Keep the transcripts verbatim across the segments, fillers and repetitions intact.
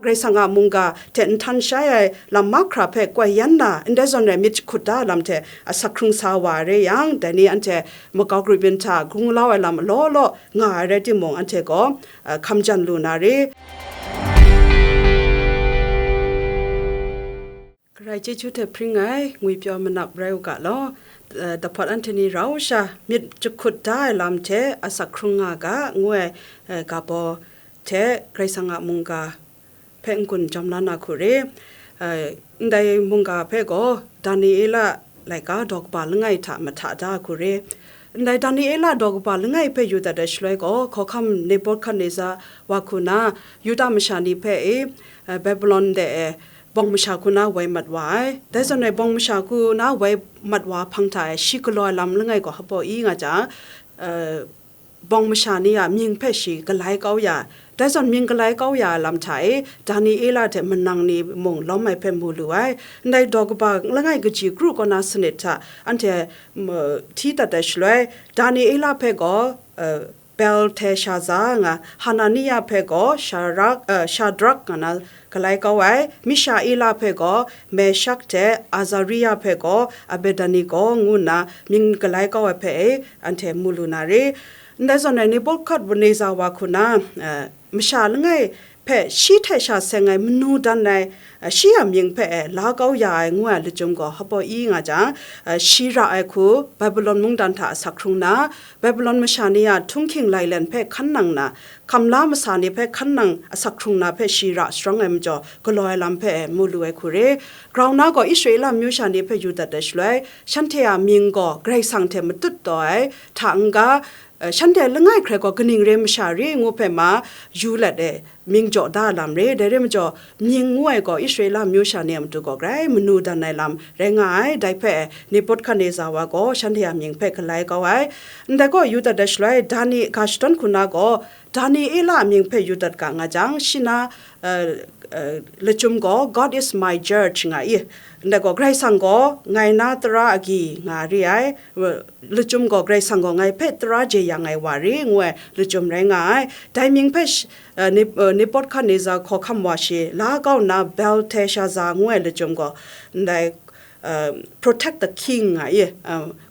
Karai Kasang a mungga hte nhtan shai ai lam mahkra hpe koi yan na, ndai zawn rai myit jahkut da ai lam hte asak hkrung sa wa ai rai yang, dai ni anhte makau grup yin hta gung lau ai lam law law nga ai rai timung, anhte gaw, a, hkam jan lu na re. Karai chyeju hte hpring ai ngwipyaw manap rai u ga law, eh, dahpawt anhte ni rau sha myit jahkut da ai lam hte asak hkrung nga ga, ngu ai, eh, ga baw hte Karai Kasang a mungga hpe n-gun jawm la na hku re. Eh, ndai mungga hpe gaw Daniela laika daw kaba langai hta mahta da hku re. Ndai Daniela daw kaba langai hpe yu dat ai shaloi gaw, hkawhkam Nebukadneza wa hku na Yuda masha ni hpe e, eh, Babilon de e bawng masha hku na woi mat wa ai. Dai zawn e bawng masha hku na woi mat wa hpang hta e shi galaw ai lam langai gaw hpaw i nga jang, eh, bawng masha ni a mying hpe shi galai kau ya, dai zawn mying galai kau ya ai lam hta e, Daniela hte manang ni mung lawm ai hpe mu lu ai. Ndai daw kaba langai kaji kru kaw na sanit hta anhte, mm, hti dat ai shaloi, Daniela hpe gaw, eh, Belteshaza nga, Hanania hpe gaw Sharak, eh, Shadrak nga na galai kau ai, Mishaela hpe gaw Meshak hte Azaria hpe gaw Abednego ngu nna mying galai kau ai hpe e anhte mu lu na re. Ndai zawn e Nebukadneza wa hku na, eh, masha langai hpe shi hte sha seng ai manu dan ai, eh, shi a mying hpe e la kau ya ai ngu ai lachyum gaw hpaw i nga jang, eh, shi ra ai hku Babilon mungdan hta asak hkrung na, Babilon masha ni a htunghking lailen hpe hkan nang na, hkamla masa ni hpe hkan nang asak hkrung na hpe shi ra sharawng ai majaw, galaw ai lam hpe mu lu ai hku re. Grau na gaw Israela amyu sha ni hpe yu dat ai shaloi, shanhte a mying gaw Karai Kasang hte matut taw ai, hta n-ga, eh, shanhte langai hkrai gaw kaning re masha re ngu hpe ma yu let e, mying jaw da lam re, dai re majaw, mying ngu ai gaw Israela amyu sha ni a matu gaw grai manu dan ai lam rai nga ai, dai hpe Nebukadneza wa gaw shanhte a mying hpe galai kau ai. Ndai gaw yu dat ai shaloi, Dani ga shadawn hku na gaw, Daniela a mying hpe yu dat ga nga jang, shi na, eh, eh, lachyum gaw, "God is my judge," nga i. Ndai gaw, "Karai Kasang gaw ngai na tara agyi," nga re ai. Lachyum gaw, "Karai Kasang gaw ngai hpe tara jeyang ai wa re," ngu ai lachyum rai nga ai. Dai mying hpe sh-, eh, Neb-, eh, Nebukadneza hkawhkam wa shi la kau nna Belteshaza ngu ai lachyum gaw, ndai, eh, "Protect the king," nga i, eh,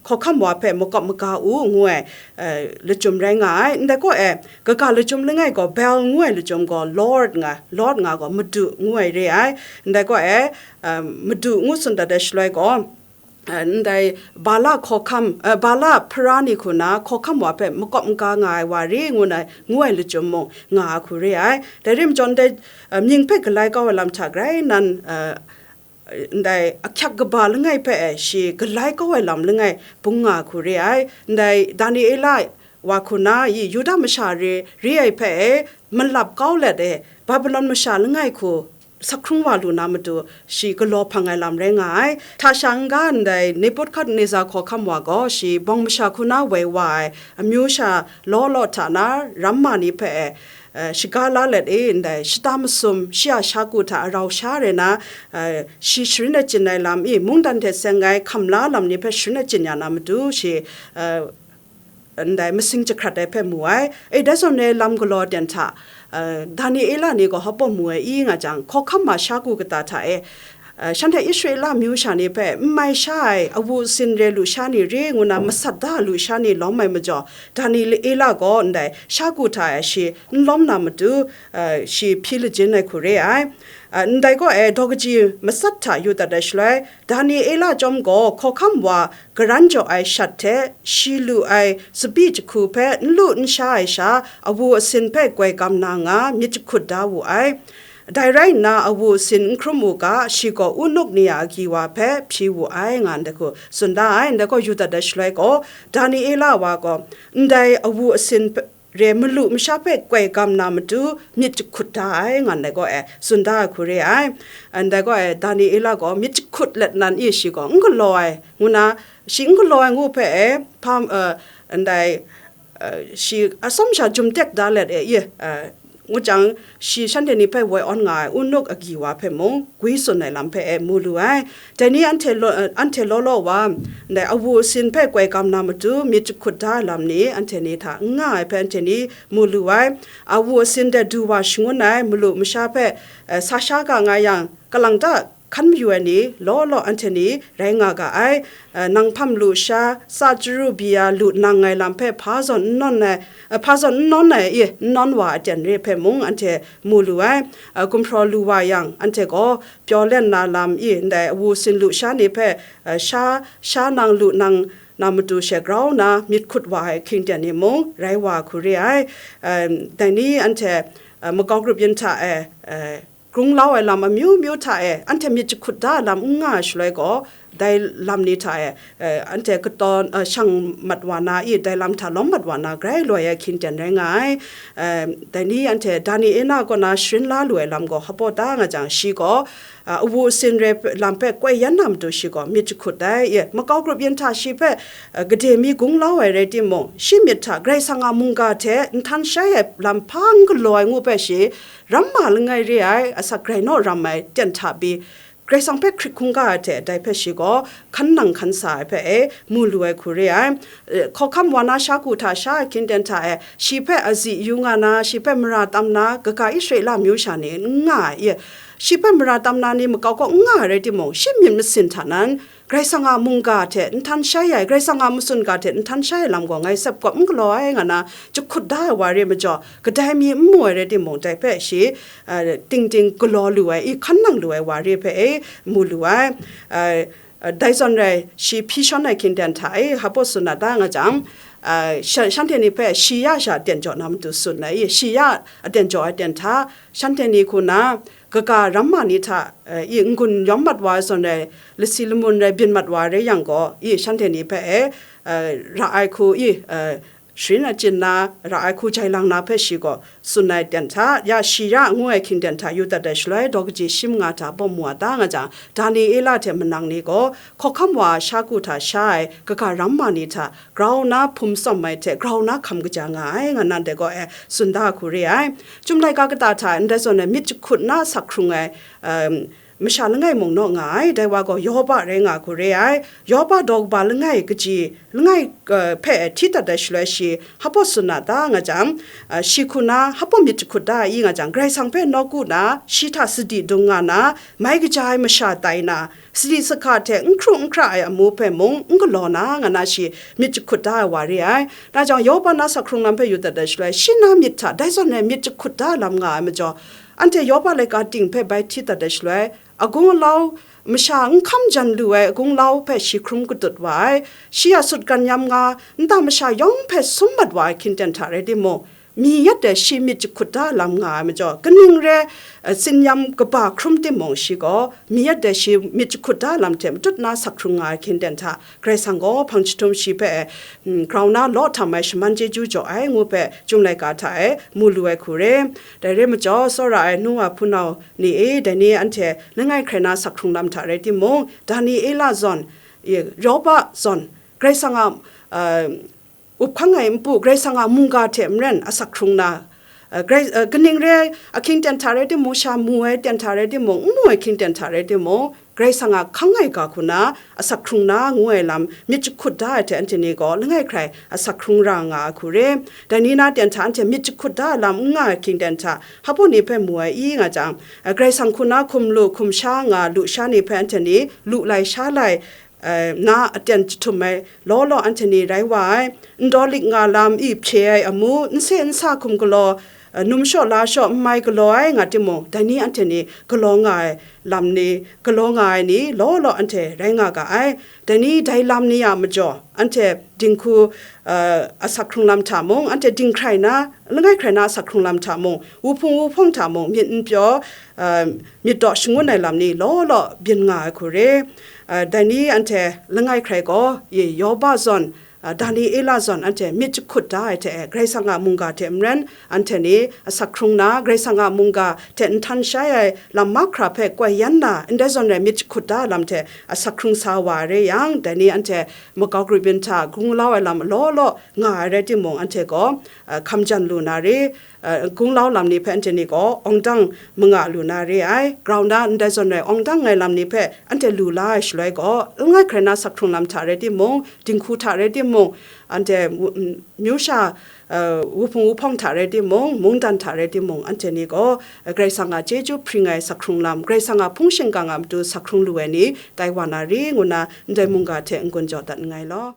hkawhkam wa hpe makawp maga u ngu ai, eh, lachyum rai nga ai. Ndai kaw e, kaga lachyum langai gaw, Bel ngu ai lachyum gaw, Lord nga, Lord nga gaw, Madu ngu ai re ai. Ndai kaw e, eh, Madu ngu tsun dat ai shaloi gaw, eh, ndai Bala hkawhkam, eh, Bala hpara ni hku na hkawhkam wa hpe makawp maga nga ai wa re ngu na, ngu ai lachyum mung nga ai hku re ai. Dai re majaw, ndai, eh, mying hpe galai kau ai lam hta grai nan, eh, ndai ahkyak kaba langai hpe shi galai kau ai lam langai bung nga ai hku re ai. Ndai Daniela wa hku na i Yuda masha re, re ai hpe e malap kau let e, Babilon masha langai hku sak hkrung wa lu na matu, shi galaw hpang ai lam rai nga ai. Hta sha n-ga ndai Nebukadneza hkawhkam wa gaw shi bawng masha hku na woi wa ai amyu sha law law hta na ram ma ni hpe e, eh, shaga la let e, ndai shata masum, shi a shaku hta arau sha rai na, eh, shi sharin achyin ai lam i, mungdan hte seng ai hkamla lam ni hpe sharin achyin ya na matu, shi, eh, ndai masing jahkrat ai hpe mu ai. E, dai zawn e lam galaw ten hta, eh, Daniela ni gaw hpaw mu ai i nga jang, hkawhkam ma shaku kata hta e, eh, shanhte Israela amyu sha ni hpe n mai sha ai awu asin re lusha ni re ngu na masat da lusha ni lawm ai majaw, Daniela gaw ndai shaku hta e shi n lawm na matu, eh, shi hpyi lajin ai hku re ai. Eh, ndai gaw e daw kaji matsat hta yu dat ai shaloi, Daniela chyawm gaw hkawhkam wa garan jaw ai shat hte shi lu ai tsabyi jahku hpe n lu n sha ai sha, awu asin hpe goi gam na nga myit jahkut da wu ai. Dai rai nna, awu asin n hkrum u ga, shi gaw wunuk ni a agyi wa hpe hpyi wu ai, nga ndai hku tsun da ai. Ndai gaw yu dat ai shaloi gaw, Daniela wa gaw, ndai awu asin hpe, re malu masha hpe goi gam na matu myit jahkut da ai, nga ndai gaw e tsun da ai hku re ai. Ndai gaw e Daniela gaw myit jahkut let nan i shi gaw n galaw ai, ngu na, shi n galaw ai ngu hpe e, hpa, eh, ndai, eh, shi atsawm sha jum tek da let e, i, eh, Ngu jang, shi shanhte ni hpe woi awn nga ai unuk agyi wa hpe mung, gwi tsun ai lam hpe e mu lu ai. Dai ni anhte law, anhte law law wa, ndai awu asin hpe koi kam na matu myit jahkut da ai lam ni anhte ni hta n nga ai hpe anhte ni mu lu ai. Awu asin de du wa shangun ai, malu masha hpe, eh, sa sha ga nga yang, kalang ta hkan mayu ai ni law law anhte ni rai nga ga ai. Eh, nang hpam lu sha, sa chyaru bia lu nang ai lam hpe hpa zawn n nawn ai, eh, hpa zawn n nawn ai, i, n nawn wa aten re hpe mung anhte mu lu ai. Eh, gumhpraw lu wa yang, anhte gaw pyaw len na lam, i, ndai awu sin lu sha ni hpe, eh, sha, sha nang lu nang na matu she grau nna myit hkut wa ai hkying ten ni mung rai wa hku re ai. Eh, dai ni anhte, eh, makau grup yin hta e, eh, Grung lau ai lam amyu myu hta e, anhte myit jahkut da ai lam n nga ai shaloi gaw, dai lam ni hta e, eh, anhte katawn, eh, shang mat wa na i, dai lam hta lawm mat wa na, grai loi ai hkying ten rai nga ai. Eh, dai ni anhte Daniela kaw na sharin la lu ai lam gaw, hpaw da nga jang, shi gaw, ah, awu asin re lam hpe koi yan na matu shi gaw myit jahkut ai. I, makau grup yin hta shi hpe, eh, gade mi gung lau ai rai timung, shi myit hta Karai Kasang a mungga hte nhtan shai ai lam hpa n galaw ai ngu hpe shi, ramma langai re ai, asak grai naw ram ai ten hta pyi, Karai Kasang hpe hkrit hkungga ai hte dai hpe shi gaw hkan nang hkan sa ai hpe e mu lu ai hku re ai. Eh, hkawhkam wa na sha ku hta sha ai hkying ten hta e, shi hpe azi yu nga na, shi hpe mara tam na, kaga Israela myu sha ni n nga ai, i, shi hpe mara tam na ni makau kaw n nga ai rai timung, shi myit masin hta nan, Karai Kasang a mungga hte nhtan shai ai, Karai Kasang a matsun ga hte nhtan shai ai lam gaw ngai sep kawp n galaw ai, nga na jahkut da ai wa re majaw, kadai mi n mu ai rai timung, dai hpe shi, ah, ting ting galaw lu ai, i hkan nang lu ai wa re hpe e mu lu ai. Ah, ah, dai zawn rai, shi hpyi shawn ai hkying ten hta e hpaw tsun na da nga jang, ah, sha-, shanhte ni hpe shi ya sha aten jaw na matu tsun ai, i, shi ya aten jaw ai ten hta, shanhte ni hku na, kaga ramma ni hta, eh, i n-gun yawm mat wa ai zawn rai, lasi lamun rai byin mat wa rai yang gaw, i shanhte ni hpe e, eh, ra ai hku, i, eh, sharin achyin na, ra ai hku jai lang na hpe shi gaw tsun ai ten hta, ya shi ya ngu ai hkying ten hta yu dat ai shaloi, daw kaji shi manga hta bawm wa da nga jang, Daniela hte manang ni gaw, hkawhkam wa sha ku hta sha ai kaga ramma ni hta grau na hpum tsawm ai hte grau na hkam kaja nga ai, nga nan dai gaw e tsun da hku re ai. Chyum laika kata hta ndai zawn e myit jahkut na asak hkrung ai, um, masha langai mung naw nga ai, dai wa gaw Yoba rai nga hku re ai. Yoba daw kaba langai kaji, langai, uh, hpe hti dat ai shaloi shi hpaw tsun na da nga jang, uh, shi hku na hpaw myit jahkut da ai nga jang, Karai Kasang hpe nawku na, shi hta sadi dung nga na, mai kaja ai masha tai na, sadi sahka hte n hkru n hkra ai amu hpe mung n galaw na, nga na shi myit jahkut da ai wa re ai. Na jang, Yoba na asak hkrung lam hpe yu dat ai shaloi, shi na myit hta dai zawn e myit jahkut da ai lam nga ai majaw, anhte Yoba laika ting hpe bai hti dat ai shaloi, agung alau, masha n hkam jan lu ai agung alau hpe shi hkrum katut wa ai. Shi a sutgan yam nga, nta masha yawng hpe sum mat wa ai hkying ten hta rai timung, mi yat de shi myit jahkut da lam nga ai majaw, kaning re, eh, tsin yam kaba hkrum timung, shi gaw mi yat de shi myit jahkut da lam hte matut na asak hkrung nga ai hkying ten hta, Karai Kasang gaw hpang jahtum shi hpe, mm, grau na law htam ai shaman chyeju jaw ai ngu hpe, Chyum laika hta e mu lu ai hku re. Dai re majaw, tsawra ai nu wa hpunau ni e, dai ni anhte langai hkrai na asak hkrung lam hta rai timung, Daniela zawn, i, Yoba zawn, Karai Kasang a, uh, up hkang ai npu, Karai Kasang a mungga hte maren asak hkrung na, uh, Karai, uh, kaning re ai ahkying ten hta rai timung, sha mu ai ten hta rai timung, n mu ai ahkying ten hta rai timung, Karai Kasang a hkang ai ga hku na asak hkrung na ngu ai lam myit jahkut da ai hte anhte ni gaw langai hkrai asak hkrung ra nga ai hku re. Dai ni na ten hta anhte myit jahkut da ai lam n nga ai hkying ten hta hpaw ni hpe mu ai i nga jang, uh, Karai Kasang hku na hkum lu hkum sha nga lu sha ni hpe anhte ni lu lai sha lai, eh, na aten jahtum ai law law anhte ni rai wa ai, n daw lik nga lam i hpye ai amu, n se n sa hkum galaw, eh, num shaw la shaw n mai galaw ai nga timung, dai ni anhte ni galaw nga ai lam ni, galaw nga ai ni law law anhte rai nga ga ai. Dai ni dai lam ni a majaw, anhte dinghku, eh, asak hkrung lam hta mung, anhte dinghkrai na, langai hkrai na asak hkrung lam hta mung, wuhpung wuhpawng hta mung, myit n pyaw, eh, myit daw shangun ai lam ni law law byin nga ai hku re. Ah, dai ni anhte langai hkrai gaw, i, Yoba zawn, ah, Daniela zawn anhte myit jahkut da ai hte e, Karai Kasang a mungga hte maren, anhte ni asak hkrung na, Karai Kasang a mungga hte nhtan shai ai lam mahkra hpe koi yan na, ndai zawn rai myit jahkut da ai lam hte asak hkrung sa wa ai re yang, dai ni anhte makau grup yin hta gung lau ai lam law law nga ai rai timung, anhte gaw, ah, hkam jan lu na re. gunglau lam ni hpe anhte ni gaw awng dang manga lu na re ai. Grau na ndai zawn rai awng dang ai lam ni hpe anhte lu la ai shaloi gaw, langai hkrai na sak hkrung lam hta rai timung, dinghku hta rai timung, anhte myu sha wuhpung wuhpawng hta rai timung, mungdan hta rai timung, anhte ni gaw Karai Kasang a chyeju hpring ai sak hkrung lam, Karai Kasang a hpung shingkang a matu sak hkrung lu ai ni tai wa na ri, ngu na ndai mungga hte n-gun jaw dat nngai law.